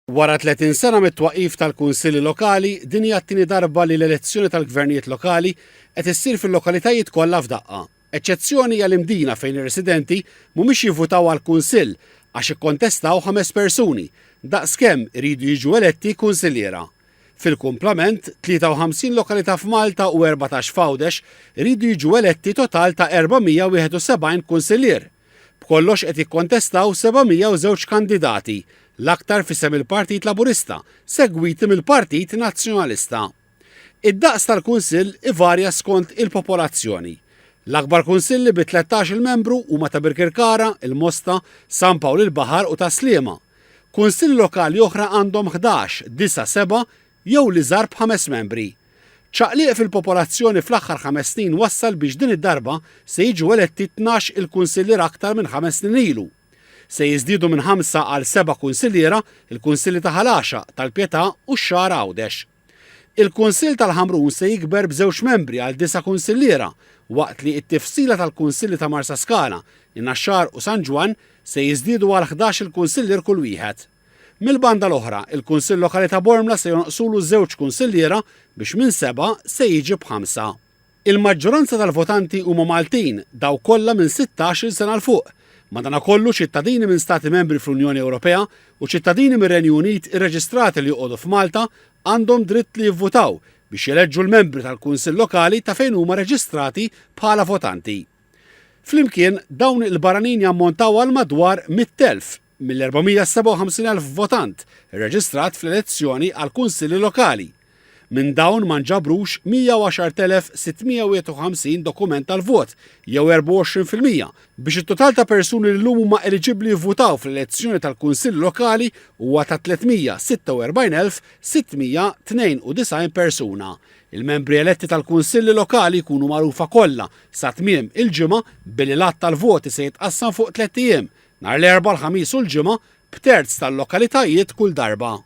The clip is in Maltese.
Wara 30 sena mit-twaqqif tal-Kunsilli Lokali, din hija t-tieni darba li l-elezzjoni tal-gvernijiet lokali qed issir fil-lokalitajiet kollha f'daqqa. Eċċezzjoni hija l-Imdina fejn ir-residenti mhumiex jivvutaw għall-Kunsill għax ikkontestaw ħames persuni, daqskemm iridu jiġu eletti kunsilliera. Fil-kumplament, 53 lokalità f'Malta u 14 f'Għawdex iridu jiġu eletti total ta' 471 kunsillier. B'kollox qed jikkontestaw 702 kandidati, l-aktar f'isem il-Partit Laburista, segwiti mill-Partit Nazzjonalista. Id-daqs tal-kunsill ivarja skont il-popolazzjoni. L-akbar kunsilli bi 13-il membru huma ta' Birkirkara, il-Mosta, San Pawl il-Baħar u Tas-Sliema. Kunsilli lokali oħra għandhom 11, disgħa, sebgħa jew l-iżgħar b'ħames membri. Ċaqliq fil-popolazzjoni fl-aħħar ħames snin wassal biex din id-darba se jiġu eletti 12 il-kunsillier aktar minn ħames snin ilu. Se jiżdiedu minn ħamsa għal seba' kunsilliera l-kunsilli ta' Ħal Għaxaq, Tal-Pietà u x-Xagħra Għawdex. Il-Kunsill tal-Ħamrun se jikber b'żewġ membri għal disa' kunsilliera waqt li t-tifsila tal-kunsilli ta' Marsaskala, in-Naxxar u San Ġwann se jiżdiedu għal 11-il kunsillier kull wieħed. Mill-banda l-oħra, il-Kunsill Lokali ta' Bormla se jonqsulu żewġ kunsilliera biex minn sebgħa se jiġi b'ħamsa. Il-maġġoranza tal-votanti huma Maltin, dawk kollha minn 16-il sena 'l fuq. Madanakollu, ċittadini minn Stati Membri fl-Unjoni Ewropea u ċittadini mir-Renju Unit irreġistrati li joqogħdu f'Malta għandhom dritt li jivvutaw biex jeleġġu l-membri tal-Kunsill Lokali ta' fejn huma reġistrati bħala votanti. Flimkien, dawn il-barranin jammontaw għal madwar 100,000. mill-457,000 votant irreġistrat fl-elezzjoni għall-Kunsilli Lokali. Minn dawn ma nġabrux 110,651 dokument tal-vot, jew 24%, biex it-total ta' persuni li llum huma eliġibbli jivvutaw fl-elezzjoni tal-Kunsilli Lokali huwa ta' 346,692 persuna. Il-membri eletti tal-Kunsilli Lokali jkunu magħrufa kollha sa tmiem il-ġimgħa billi l-għadd tal-voti se jitqassam fuq tlett ijiem, Nhar l-Erbgħa, l-Ħamis u l-Ġimgħa, b'terz tal-lokalitajiet kull darba.